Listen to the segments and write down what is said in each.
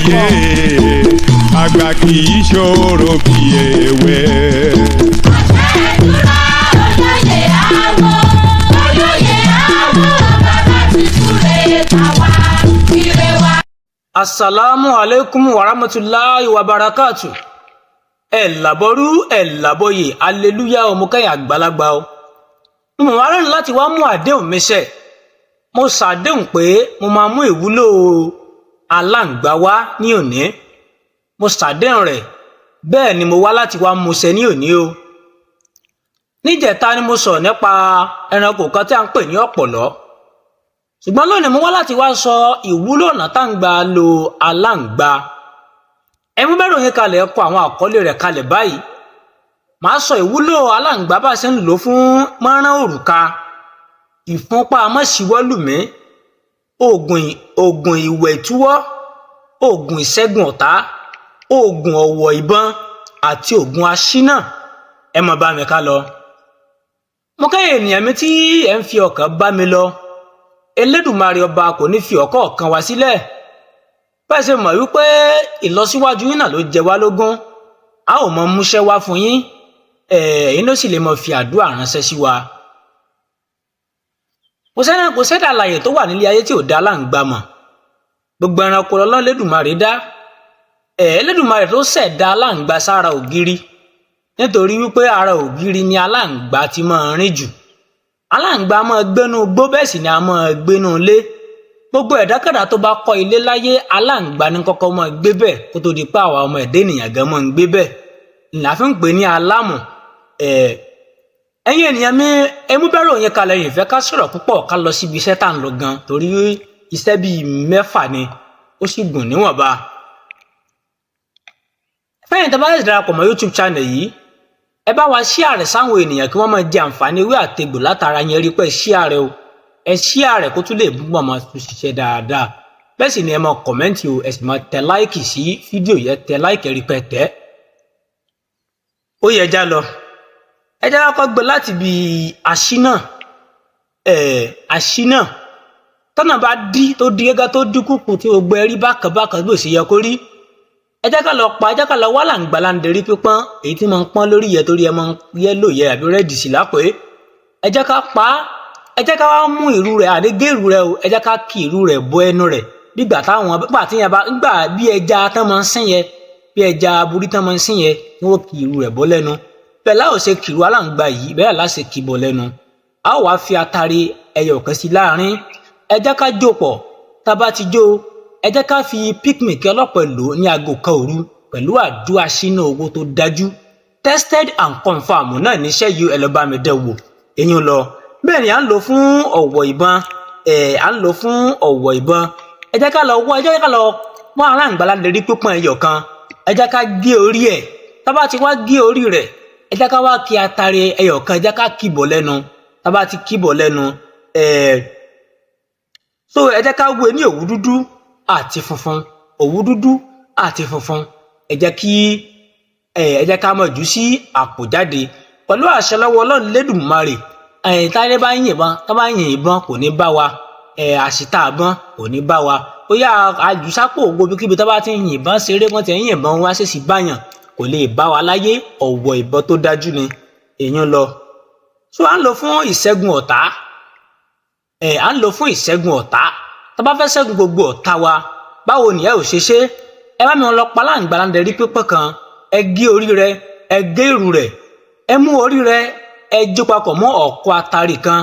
Yé àgbà kì í ṣòro bí èwe. Àṣẹ ìdúró olóyè àwọ̀, olóyè àwọ̀, bàbá ti súre tàwa, ire wa. Asalaamu aleykum wa rahmatulahi wa barakatu. Ẹ làbọrú, ẹ làbọyè, aleluya ọmọkẹyìn àgbàlagbà o. Mo mọ̀ wá lónìí láti wá mú àdéhùn mi ṣẹ. Mo ṣàdéhùn pé mo máa mú ìwúlò aláǹgbá wá ní òní. Mo ṣàdéhùn rẹ̀, bẹ́ẹ̀ ni mo wá láti wá mú ṣẹ ní òní o. Níjẹta ni mo sọ̀rọ̀ nípa ẹranko kan tí a ń pè ní ọ̀pọ̀lọ́, ṣùgbọ́n lónìí mo wá láti wá sọ ìwúlò ọ̀nà tá à ń gbà lo aláǹgbá. Ẹ mú bẹ́rù yín kalẹ̀, ẹ kọ àwọn àkọlé rẹ̀ kalẹ̀ báyìí. Màá sọ ìwúlò aláǹgbá bá a ṣe ń lò ó fún mọ́rán òrùka, ìfúnpá mọ́síwọ́lùmí, oògùn ìwẹ̀ ìtúwọ́, oògùn ìṣẹ́gun ọ̀tá, oògùn ọ̀wọ̀ ìbọn àti oògùn aṣínà. Ẹ máa bá mi ká lọ. Mo kẹ́yìn ènìyàn mi tí ẹ̀ ń fi ọkàn bá mi lọ. Elédùmarè ọba kò ní fi ọ̀kọ̀ọ̀kan wá sílẹ̀. Bẹ́ẹ̀ ṣe mọ̀ wípé ìlọsíwájú yín náà ló jẹ wá lógún. A ò mọ múṣẹ́ wá fún yín, ẹ̀yin ló sì lè mọ fi àdúrà ránṣẹ́ sí wa. Kò sẹ́ni, kò sẹ́dá alààyè tó wà nílé ayé tí ò dá aláǹgbá mọ̀. Gbogbo ẹranko lọ́lọ́ Elédùmarè dá. Elédùmarè tó ṣẹ̀dá aláǹgbá sára ògiri, nítorí wípé ara ògiri ni aláǹgbá ti máa rìn jù. Aláǹgbá máa gbénú igbó, bẹ́ẹ̀ sì ni a máa gbénú ilé. Gbogbo ẹ̀dákẹ́dá tó bá kọ́ ilé láyé, aláǹgbá ní kọ́kọ́ máa gbé bẹ́ẹ̀ kó tó di pé àwa ọmọ ẹ̀dá ènìyàn gan máa ń gbé bẹ́ẹ̀. Là fi ń pè ní alámù. Ẹ̀yin ènìyàn mi, ẹ mú bẹ́rù yẹn kalẹ̀, yìí fẹ́ ká sọ̀rọ̀ púpọ̀, ká lọ síbi iṣẹ́ tá à ń lọ gan, torí iṣẹ́ bíi 6 ni, ó sì gùn níwọ̀nba. Fẹ́yìn tó bá ṣẹ̀ṣẹ̀ darapọ̀ mọ́ YouTube channel yìí, ẹ bá wa share rẹ̀ sáwọn ènìyàn kí wọ́n máa jẹ àǹfààní ewé àtegbò látara yẹn. Rí pé share rẹ̀ o, ẹ share rẹ̀ kó tún lè bú ọmọ tún ṣiṣẹ́ dáadáa. Bẹ́ẹ̀ sì ni ẹ máa comment o, ẹ sì máa tẹ like sí fídíò yẹn, tẹ like, rí pé tẹ́. Ó yẹ já lọ. Ẹ jẹ́ ká kọ́ gbé láti ibi àṣínà. Àṣínà tọ́nà bá dí tó dí gẹ́gẹ́ tó dí kúkú tí gbogbo ẹ rí bákan bákan bí ò sì yẹ kó rí. Ẹ jẹ́ ká lọ pa, ẹ jẹ́ ká lọ wá làǹgbà láǹdẹ̀rí pípọ́n, èyí tí máa ń pọ́n lórí yẹ torí ẹ máa ń yẹ́lò yẹ àbí rẹ́ẹ̀dì sí lápè. Ẹ jẹ́ ká pa á, ẹ jẹ́ ká wá mú ìrù rẹ̀, àdégé ìrù rẹ̀ o, ẹ jẹ́ ká kí ìrù rẹ̀ bọ ẹnu rẹ̀ nígbà táwọn nígbà tí yẹn bá nígbà bí ẹja tán máa ń sìn yẹ, bí ẹja aborí tán máa ń sìn yẹ, ni wọ́n kí ìrù rẹ̀ bọ́ lẹ́nu. Bẹ́ẹ̀ láò ṣe kìrù aláǹgbá yìí, bẹ́ẹ̀ láò ṣe kì bọ̀ lẹ́nu. A ó wá fi atare ẹyọ kan sí láàrin. Ẹ jẹ́ ká jó pọ̀. Tá a bá ti jó, ẹ jẹ́ ká fi picnic ọlọ́pàá lò ní aago 1 òru pẹ̀lú àdúrà sínú owó tó dájú. Tested and confirmed náà níṣẹ́ yìí, ẹ lọ bá mi dẹ̀ wò. Eyín lọ. Bẹ́ẹ̀ ni à ń lò fún ọ̀wọ̀ ìbọn. À ń lò fún ọ̀wọ̀ ìbọn. Ẹ jẹ́ ká lọ wá, ẹ jẹ́ ká lọ wá aláǹgbá láǹdẹ̀rí pípọ́n ẹyọ kan. Ẹ jẹ́ ká gé orí ẹ̀. Tá a bá ti wá gé orí rẹ̀, ẹ jẹ́ ká wá kí atare ẹyọ kan, ẹ jẹ́ ká kìbọ̀ lẹ́nu. Tá a bá ti kìbọ̀ lẹ́nu, so ẹ jẹ́ ká wé ní òwú dúdú àti funfun, òwú dúdú àti funfun. Ẹ jẹ́ kí ẹ jẹ́ ká mọ̀ jù sí àpò jáde pẹ̀lú àṣẹ lọ́wọ́ Ọlọ́run Lédùmarè. Táyé bá ń yìnbọn, tá bá ń yìnbọn kò ní bá wa, àṣìta àbọn kò ní bá wa. Ó yá àjùsápò gbogbo kíbi tá bá ti ń yìnbọn ṣeré, wọ́n ti ń yìnbọn wá ṣèṣì báyàn, kò lè bá wa láyé. Ọ̀wọ̀ ìbọn tó dájú ni èèyàn lọ. So à ń lò fún ìṣẹ́gun ọ̀tá. À ń lò fún ìṣẹ́gun ọ̀tá. Tá bá fẹ́ ṣẹ́gun gbogbo ọ̀tá wa, báwo ni ẹ ò ṣe ṣe? Ẹ bá mi lọ pa aláǹgbá láǹdẹ̀rí pípọ́n kan, ẹ gé orí rẹ̀, ẹ gé ìrù rẹ̀, ẹ mú orí rẹ̀, ẹ jó papọ̀ mọ́ ọ̀kọ́ atari kan,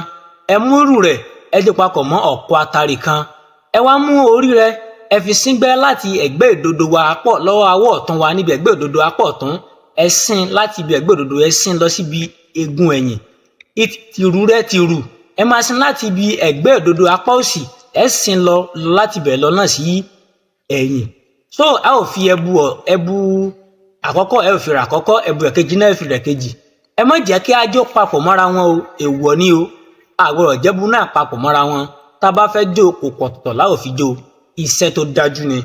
ẹ mú ìrù rẹ̀, ẹ jó papọ̀ mọ́ ọ̀kọ́ atari kan. Ẹ wá mú orí rẹ̀, ẹ fi síngbẹ́ láti ẹ̀gbẹ́ ìdodo wa pọ̀ lọ́wọ́ awọ́ ọ̀tún wa, níbi ẹ̀gbẹ́ ìdodo apọ̀ ọ̀tún. Ẹ sín láti ibi ẹ̀gbẹ́ ìdodo, ẹ sín lọ síbi eegun ẹ̀yìn. Tìrú rẹ̀ tìrù, ẹ máa sín láti ibi ẹ̀gbẹ́ ìdodo apá òsì, ẹ sín lọ láti bẹ̀ lọ náà sí ẹ̀yìn. So a ò fi ẹbu ẹbu àkọ́kọ́, ẹ ò fi rà àkọ́kọ́, ẹbu ẹ̀kejì náà, ẹ fi rẹ̀ kejì. Ẹ má jẹ́ kí ajó papọ̀ mọ́ra wọn o, èèwọ̀ ni o. Àgbọ̀rọ̀ jẹ́bu náà papọ̀ mọ́ra wọn. Tá a bá fẹ́ jó, kò pọ̀tọ̀ láò fi jó. Iṣẹ́ tó dájú ni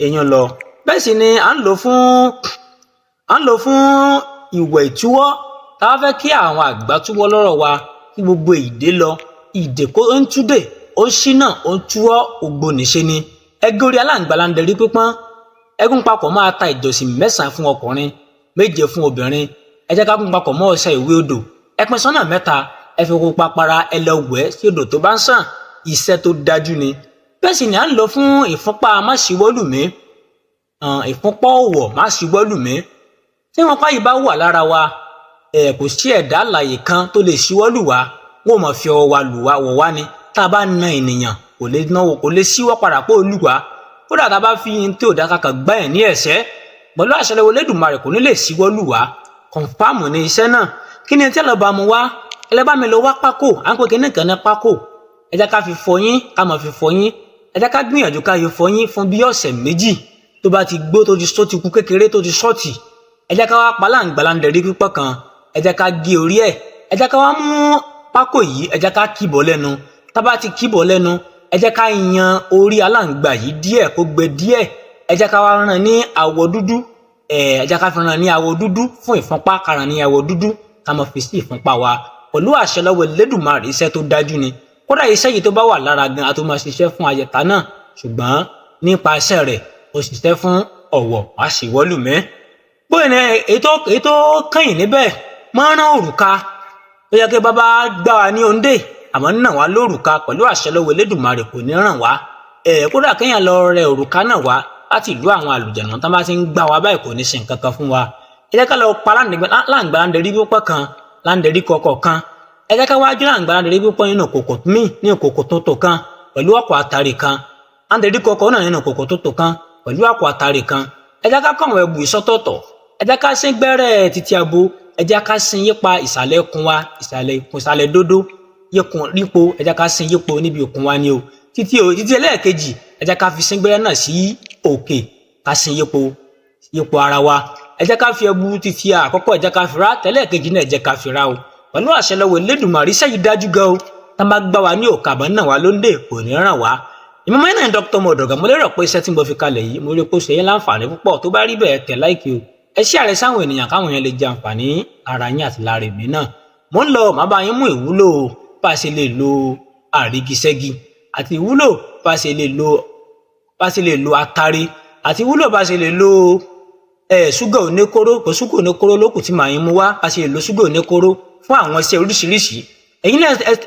èèyàn lọ. Bẹ́ẹ̀ sì ni à ń lò fún ìwẹ̀ ìtúwọ́. Tá a bá fẹ́ kí àwọn àgbà túwọ́ lọ́rọ̀ wa, kí gbogbo ìdè lọ, ìdè kó ń túdè, ó ṣínà, ó ń túwọ́, ògbó nìṣe ni. Ẹ gé orí aláǹgbá láǹdẹ̀rí pípọ́n. Ẹgún papọ̀ máa ta ìjọsìn 9 fún ọkùnrin, 7 fún obìnrin. Ẹ jẹ́ ká gún papọ̀ mọ́ ọṣẹ ìwé odò. Ẹ pín sọ́nà 3, ẹ fi pupa para, ẹ lọ wẹ̀ sí odò tó bá ń sàn. Iṣẹ́ tó dájú ni. Bẹ́ẹ̀ sì ni à ń lọ fún ìfúnpá máṣíwọ́lùmí, ìfúnpá ọ̀wọ̀ máṣíwọ́lùmí. Tí wọn pa yìí bá wà lára wa, kò sí ẹ̀dá alààyè kan tó lè ṣíwọ́lù wá. Wọn ò mọ̀ fi ọwọ́ wa lù wá wọ̀ wá ni. Tá a bá na ènìyàn kò lè náwó, kò lè ṣíwọ́ padà pé ó lù wá. Kódà tá a bá fi ihun tí ò dá kakàn gbá ẹ̀ ní ẹ̀ṣẹ́ pẹ̀lú àṣẹ lọ́wọ́ Elédùmarè kò ní lè ṣíwọ́ lù wá. Kọ̀ǹfàmù ni iṣẹ́ náà. Kí ni tí ẹ lọ bá mu wá? Ẹ lọ bá mi lọ wá pákó. À ń pè kíní kan ní pákó. Ẹ jẹ́ ká fi fọyín, ká máa fi fọyín. Ẹ jẹ́ ká gbìyànjú ká fi fọyín fún bí ọ̀sẹ̀ 2 tó bá ti gbó, tó ti só, ti kú kékeré, tó ti sọ́ọ̀tì. Ẹ jẹ́ ká wá pa láǹgbàláǹdẹ̀rí pípọ̀ kan. Ẹ jẹ́ ká gé orí ẹ̀. Ẹ jẹ́ ká wá mú pákó yìí, ẹ jẹ́ ká kíbọ̀ lẹ́nu. Tá bá ti kíbọ̀ lẹ́nu, ẹ jẹ́ ká yan orí aláǹgbá yìí díẹ̀ kó gbẹ díẹ̀. Ẹ jẹ́ ká wá rán ní àwọ̀ dúdú. Ẹ jẹ́ ká fi rán ní àwọ̀ dúdú fún ìfúnpá, ká rán ní àwọ̀ dúdú ká máa fi sí ìfúnpá wa pẹ̀lú àṣẹ lọ́wọ́ Elédùmarè. Iṣẹ́ tó dájú ni. Kódà iṣẹ́ yìí tó bá wà lára gan, a tó máa ṣiṣẹ́ fún ayẹta náà, ṣùgbọ́n nípa iṣẹ́ rẹ̀ ó ṣiṣẹ́ fún ọ̀wọ̀ wá sí wọ́lùmẹ́. Bóyá ní èyí tó kẹ́yìn níbẹ̀ máa rán òrùka tó yẹ kí bàbá gbá wa ní òǹdè, àmọ́ nà wá lórùka pẹ̀lú àṣẹ lọ́wọ́ Elédùmarè kò ní ràn wá. Kódà kéèyàn lọ rẹ òrùka náà wá láti ìlú àwọn àlùjànnú tán bá ti ń gbá wa báyìí kò ní ṣe nǹkan kan fún wa. Ẹ jẹ́ ká lọ pa láǹgbà láǹdẹ̀rí pípọ̀ kan, láǹdẹ̀rí kọ̀ọ̀kan kan. Ẹ jẹ́ ká wá jó láǹgbà láǹdẹ̀rí pípọ̀ nínú kòkò míì ní kòkò tuntun kan pẹ̀lú ọ̀pọ̀ àtàrí kan. Láǹdẹ̀rí kọ̀ọ̀kan náà nínú kòkò tuntun kan pẹ̀lú àpò àtàrí kan. Ẹ jẹ́ ká kọ́ àwọn ẹbù ìsọ́tọ̀ọ̀tọ̀. Ẹ jẹ́ ká sín gbẹ́rẹ́ títí abo. Ẹ jẹ́ ká sín yípa ìsàlẹ̀ ikùn wa, ìsàlẹ̀ ikùn, ìsàlẹ̀ dódó yíkun rípo. Ẹ jẹ́ ká sín yípo níbi òkun wa ni o. Títí o títí ẹlẹ́ẹ̀kejì, ẹ jẹ́ ká fi sín gbẹ́rẹ́ náà sí òkè, ká sín yípo yípo ara wa. Ẹ jẹ́ ká fi ẹbu títí àkọ́kọ́, ẹ jẹ́ ká fi rá tẹ́lẹ̀kejì náà, ẹ jẹ́ ká fi rá o pẹ̀lú àṣẹ lọ́wọ́ Elédùmarè. Iṣẹ́ yìí dájú gan o. Tá bá gbá wa ní òkà àbọ̀ náà wá lóńdè kò ní ràn wá. Ìmọ̀mọ́ yẹn náà Dr. Mọ̀dọ̀gà. Mo lérò pé iṣẹ́ tí mo fi kalẹ̀ yìí, mo rí pé ó ṣe yín láǹfààní púpọ̀. Tó bá rí bẹ́ẹ̀, tẹ̀ láìkì o. Ẹ ṣí àrẹ sáwọn ènìyàn káwọn èèyàn lè jẹ àǹfààní ara yín àti lára èmi náà. Mo ń lọ, màá bá yín mú ìwúlò bá a ṣe lè lo àrígiṣẹ́gi, àti ìwúlò bá a ṣe lè lo bá a ṣe lè lo atare, àti ìwúlò bá a ṣe lè lo ṣúgà oníkóró. Kò ṣúgà oníkóró lókù tí màá yín mú wá, bá a ṣe lè lo ṣúgà oníkóró fún àwọn iṣẹ́ oríṣiríṣi.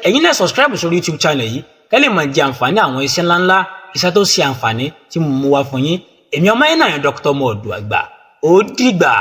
Ẹ̀yin náà subscribe sórí YouTube channel yìí kẹ́ lè máa jẹ àǹfààní àwọn iṣẹ́ ńláńlá, iṣẹ́ tó ṣe àǹfààní tí mo mú wá fún yín. Èmi ọmọ yín náà Dr. Mọ̀ọ́dù Àgbà. Ó dìgbà.